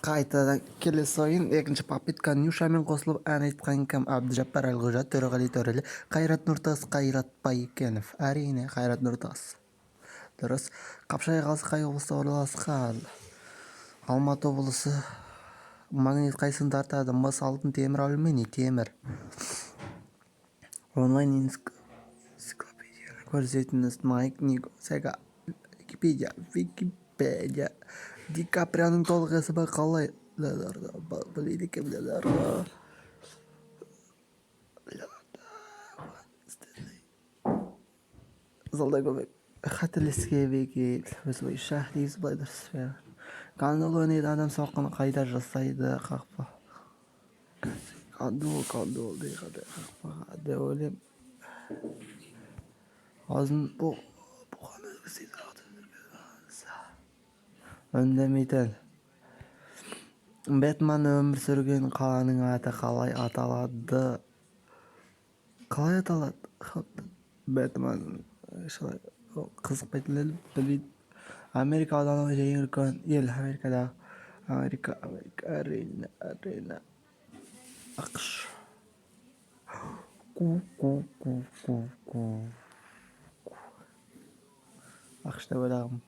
Қайтадан келесі ойын, екінші попытка. Нюшамен қосылып ән айтқан кім? Әбдіжаппар Әлқожа, Төреғали Төрелі, Қайрат Нұртас, Қайрат Байкенов. Әрине, Қайрат Нұртас. Дұрыс. Қапшағай қаласы қай облыста орналасқан? Алматы облысы. Магнит қайсысын тартады? Мыс, алтын, темір, алюминий. Темір. Онлайн энциклопедияны көрсетіңіз. Моя книга, Сега, Википедия, Википедия. Ди Каприоның толық есімі қалай? Леонардо, білмейді екенмін. Леонардо, Леонардо Стэнли. Залда көмек. Қателескен екен өз ойынша. Негізі былай дұрыс. Гандбол ойнайтын адам соққыны қайда жасайды? Қақпа. Гандбол, гандбол қандай қақпаға деп ойлаймын. Аузын бұған үндемейтін. Бэтмен өмір сүрген қаланың аты қалай аталады? Қалай аталады? Бэтмен қызықпайтын едім, білмеймін. Америка ауданы ең үлкен ел Америкадағы. Америка, Америка, әрине, әрине. АҚШ. Ку, ку, ку, ку, ку. АҚШ деп ойлағанмын.